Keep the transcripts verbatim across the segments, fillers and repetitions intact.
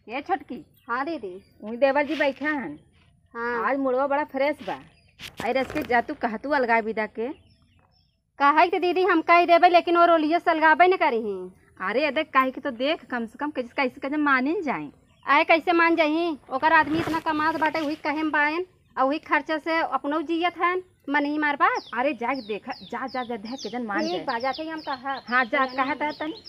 ए छोटकी। हाँ दीदी। उही देवर जी बैठा हन। हाँ। आज मुड़वा बड़ा fresh बा। अरे रस के जा तू कहा तू अलगा बिदा के। कहे के तो दीदी हम कह देबे, लेकिन वो रोलियो से अलगाबे न करी ही। अरे अदे काहे के तो देख, कम से कम कैसे, कैसे, कैसे मानिन जाए। आए कैसे मान जाही? ओकर आदमी इतना कमात बाटे, वही कहे में बायन, और वही खर्चा से अपनो जियत हन, मन ही मार बात। अरे जाके देखा, जा, जा, जा, देख के जन मान ठीक जाए। बा, जाते ही हम कहा। हाँ, जा, कहा था तनी।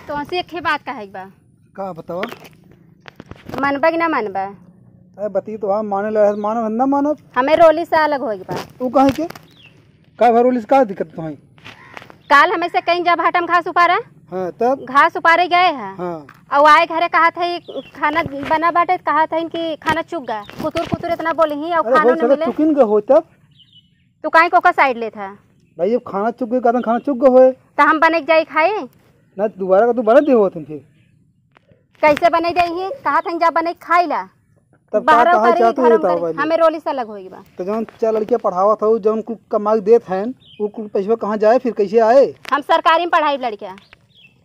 तोहसे एक ही बात कहे के बा। का बतावा? मनबा कि ना मनबा? अरे बती तो हम माने ला, मानब ना मानब। हमें रोली से अलग होए के बा। तू काहे के? का भा रोली से का दिक्कत तो है? काल हमें से कहीं जा भाटा में घास उपारा। हाँ, तब? घास उपारे गए हैं। हाँ। और आए घरे कहा था, "ई खाना बना बाटे," कहा था कि खाना चुक गया। कुतुर कुतुर इतना बोली ही और अरे खाना हो न सके मिले। चुकिन के हो तब? तू काहे को का side लेत है? भाई, अब खाना चुक गए, कहते खाना चुक गए होए। तो हम बने के जाई खाई? ना, दोबारा का तू बने दे होत फिर। कैसे बने दे ही? कहा था जा बने खाई ला। तब का बाहर कहा करी, चाहत घर हो में बताओ करी। पहले। हमें रोली से अलग होई बा। तो जौन चार लड़कियां पढ़ावत हो, जौन कुल कमा के देत हैं, वो कुल पैसवा कहाँ जाए, फिर कैसे आए? हम सरकारी में पढ़ाई लड़कियां।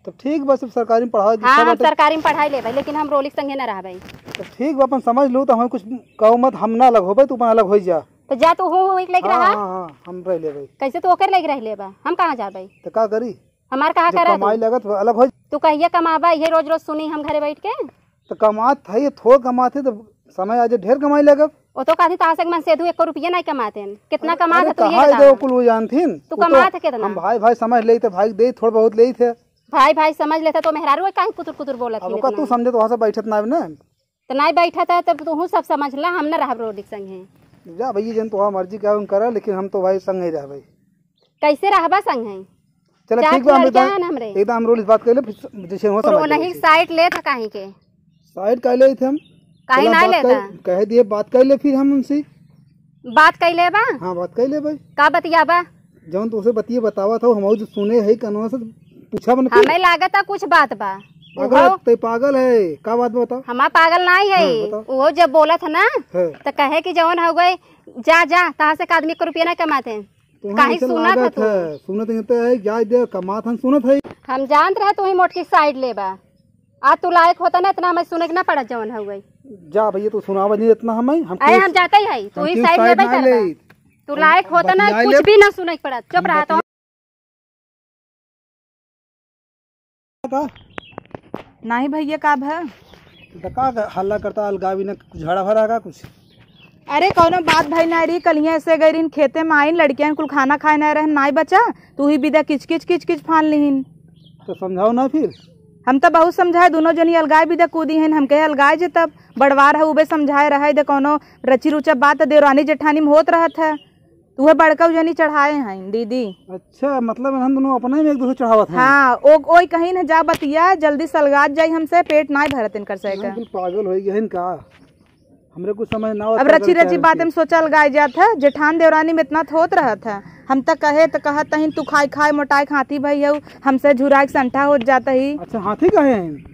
तो ठीक बा, सब सरकारी में पढ़ावे के हाँ, इच्छा हम बाटे। सरकारी में पढ़ाई लेबे, लेकिन हम रोली के संगे न रहबे। तो ठीक बा, अपन समझ लो, तो हमें कुछ कहो मत, हम ना अलग होबे, तू अपन अलग हो जा। तो जा तू हूँ, हूँ, एक लेके हाँ, रहा। हाँ, हाँ, हम रह लेबे। कैसे तू ओकर लेके रह लेबा? हम कहाँ जाबे? तो का करी? हमार कहाँ जब करा तू? कमाई लगत, अलग हो। तू कहिया कमाबा? ये रोज रोज सुनी हम घरे बैठ के। तो कमात है, ये थोड़ कमात है, तो समय आज ढेर कमाई लगब। वो तो कहती, "तासक मन से तू एको रुपया नहीं कमाते हैं। कितना अरे, कमात अरे, है तू, ये कहाँ बता।" दे कुल वो जानथिन? तू वो तो कमात है कितना? हम भाई, भाई समझ लेते, भाई दे थोड़ बहुत लेते। भाई, भाई समझ लेते तो मेहरारू काहे कुतुर कुतुर बोलत अब है ओका इतना? तू समझे तो वहाँ से बैठत ना है ना। तो नहीं बैठत है, तब तू सब समझ ला, हम ना रहब रोली के संगे। जा भैया, जन तोहार मर्जी का उन करा, लेकिन हम तो भाई संग ही रहबे। कैसे रहबा संग है? चला, जात ठीक बा, हम लड़का एकदम, है ना हमरे। एकदम हम रोली से बात कर ले, फिर जैसे हो और समझ नहीं लेबे। Side लेत है काहे के? Side का लेत हम? काहे चला, ना बात लेता? कर, कह दिए, बात कर ले फिर हम उनसे। बात कर ले बा? हाँ, बात कर ले भाई। का बतियाबा? जौन तोसे बतिये बतावत हो, हम जो सुने है कनवा से पूछा बन फिर। हमें लागत है कुछ बात बा। पागल उहो है, ते पागल है, का बात बा बताओ? हमार पागल नहीं है, हाँ, बताओ। वो जब बोलत है ना, हाँ। तो कहे कि जौन हो गए, जा, जा, तहाँ से एक आदमी को रुपया नहीं कमाते। तोहरा काहे ऐसे सुनत है लागत तू? है, सुनत नहीं तो है, जाए दे, कमात हम सुनत है। हम जानत रहे तू ही मोटकी side लेबा। आ तू लायक होता ना इतना हमें सुने के ना पड़त जवन हउवे। जा भैया, तू सुनावा नहीं इतना हमें, हम अरे कुछ, हम जाते ही है, तू हम ही कुछ side side लेबे ना करबा। ले। तू हम लायक होता ना, बतियाए कुछ लेब। भी ना सुने के पड़त, चुप हम रहा तो। बतिया- का? नहीं भैया, का भा? तो का हल्ला करता, अलगावी ना, कुछ झड़ा भरा का कुछ? अरे, कौनो बात भाई ना रही, कल यहाँ ऐसे गई रही खेते में, आइन लड़कियां कुल खाना खाए ना रहन, नाई बचा, तू ही बिदा किच किच किच किच फान लिहिन। तो समझाओ ना फिर। हम तो बहुत समझाए, दोनों जनी अलगाए बिदा कूदी हैं, हम कहे अलगाए जे तब बड़वार है, उबे समझाए रहे दे, कौनो रची रुचा बात देवरानी जेठानी में होत रहत है, तो वह बड़का जनी चढ़ाए हैं दीदी। अच्छा, मतलब हम दोनों अपने में एक दूसरे चढ़ावत हैं। हाँ, ओ, ओई कहीं न जा बतिया, जल्दी सलगात जाई हमसे, पेट नाई भरत इनकर से के। बिल्कुल पागल हो गए हैं का? हमरे कुछ समझ ना आवत अब का रची करे रची चाहे बातें इनके। में सोचल गाय जात है, जेठान देवरानी में इतना थोत रहत है। हम त कहे त कहत तहिन तू खाई खाई मोटाई खाती भई हऊ, हमसे झुराई के संठा होत जात ही। अच्छा, हाथी कहे हैं?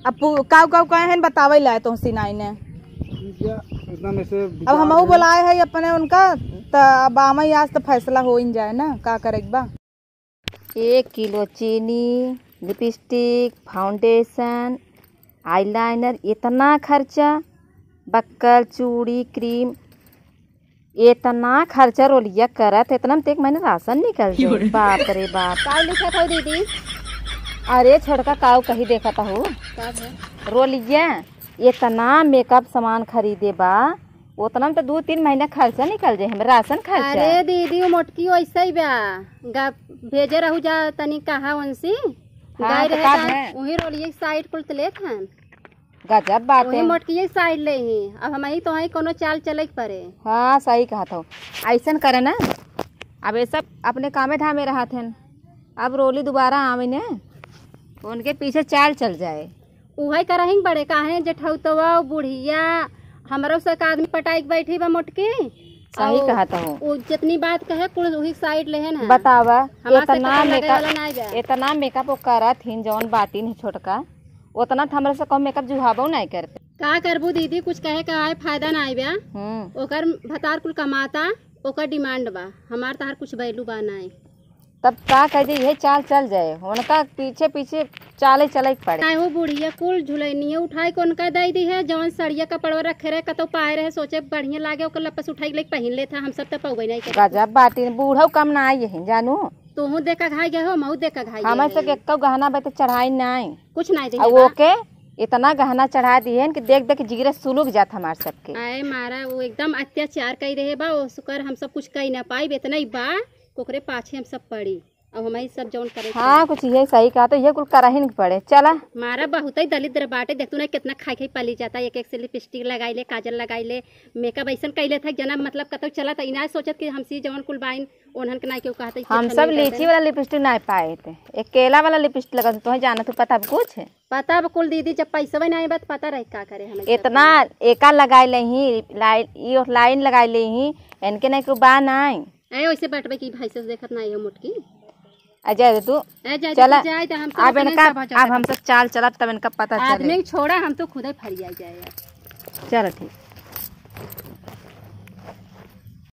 अब पु-, काऊ काऊ कहे हैं बतावे लाए तो सिनाई ने। ठीक है, एकदम ऐसे अब विचार हमहू है। बोलाए है अपने उनका, त अब आमई आज त फैसला हो ही जाए ना, का करे के बा। एक किलो चीनी, लिपस्टिक, फाउंडेशन, आईलाइनर, इतना खर्चा, बक्कल, चूड़ी, क्रीम, इतना खर्चा रोलिया करत, इतना में तो एक महीने राशन निकल जाए। बाप रे बाप। का लिखत हौ दीदी? अरे छोटका काऊ कही देखत हौ। का है? रोलिया, इतना मेकअप सामान खरीदे बा, उतना में तो दू तीन महीना खर्चा निकल जाए, हमरे राशन खर्चा। अरे दीदी, वो मोटकी वैसे ही बा, गा-, भेजे रहू जा तनी कहा उनसे, हाँ, गाय तो रहे का ता, है? वही रोलिए साइड कुल तो लेत हन। गजब बात वही है। मोटकिए साइड ले ही, अब हम ही तो ही कोनो चाल चले के पड़े। हाँ, सही कहत हौ। ऐसन करे ना, अब ये सब अपने कामे धामे रहत हन, अब रोली दोबारा आवे ने, उनके पीछे चाल चल जाए। उहे करहिन बड़े, काहे जेठौतवा, बुढ़िया, हमरो से एक आदमी पटाई के बैठी बा मोटकी। सही अउ कहत हो। उ जितनी बात कहे, कुल उही साइड लेहन है। बतावा, हमार से इतना कपड़ा लगे मेकअप, वाला ना आइबा। इतना मेकअप वो करत हिन, जौन बाटिन है छोटका, उतना तो हमरा से कम मेकअप जुहाबो नहीं करते। का करबू दीदी, कुछ कहे का आए फायदा ना आइबा। हम्म। ओकर भतार कुल कमाता, ओकर डिमांड बा, हमार तहार कुछ वैल्यू बा नाई। तब का कह दे, यही चाल चल जाए, उनका पीछे पीछे चाले चले के पड़े। काहे हो बुढ़िया, कुल झुलनिया उठाए के उनका दे दी है, जवन सड़िया कपड़वा रखे रहे, कतौ पाए रहे, सोचे बढ़िया लागे, ओकर लपस उठाए के लेके पहिन लेत है, हम सब तो पौबे नहीं करे। गजब बाटी, बूढ़ऊ कम ना आई है जानू। तोहू देखा घाई गए हो, महू देखा घाई हमें गए से हो। एक्को गहना बे तो चढ़ाई नाई। कुछ नाई दे अब बा। ओके इतना गहना चढ़ा दिए कि देख देख जिगरे सुलुक जात हमार सबके। आए मारा, वो एकदम अत्याचार कई रहे बा, ओ शुक्र हम सब कुछ कई ना पाई, इतना ही बा, ओकरे पाछे हम सब पड़ी। अब हमारी सब जौन करे के हाँ, पड़ी। कुछ ये सही कहा, तो ये कुल करहिन के पड़े। चला। मारा बहुत ही दलिद्र बाटे, देख तू ना कितना खाई खाई पली जाता, एक एक से लिपस्टिक लगाई ले, काजल लगाई ले, मेकअप ऐसन कई लेत है, जना मतलब कतौ चला त इना सोचत कि हमसी जौन कुल बाइन ओन्हन के नाई केहू कहत है, हम कुछ सब नहीं लीची कहते। वाला लिपस्टिक नाई पाए थे, एक केला वाला लिपस्टिक लगत, तोहे जाना तू पता अब कुछ है। पता अब कुल दीदी, जब पैसवे नाई बा त पता रहे का करे हमें सब। इतना एका लगाई लेही, लाइन, ई लाइन लगाई लेही, इनके नाई को बा नाई। ए, वैसे बटवे की भाई से देखत नाई हो मोटकी। आ जाए दे तू। ए, जाए दे चला। तू, जाए दे, हम तो अब अपने इनका, सब हो जाए। अब हम सब चाल चलब तब इनका पता चले। आदमी छोड़ा, हम तो खुदे फरिया जाए यार। चल ठीक।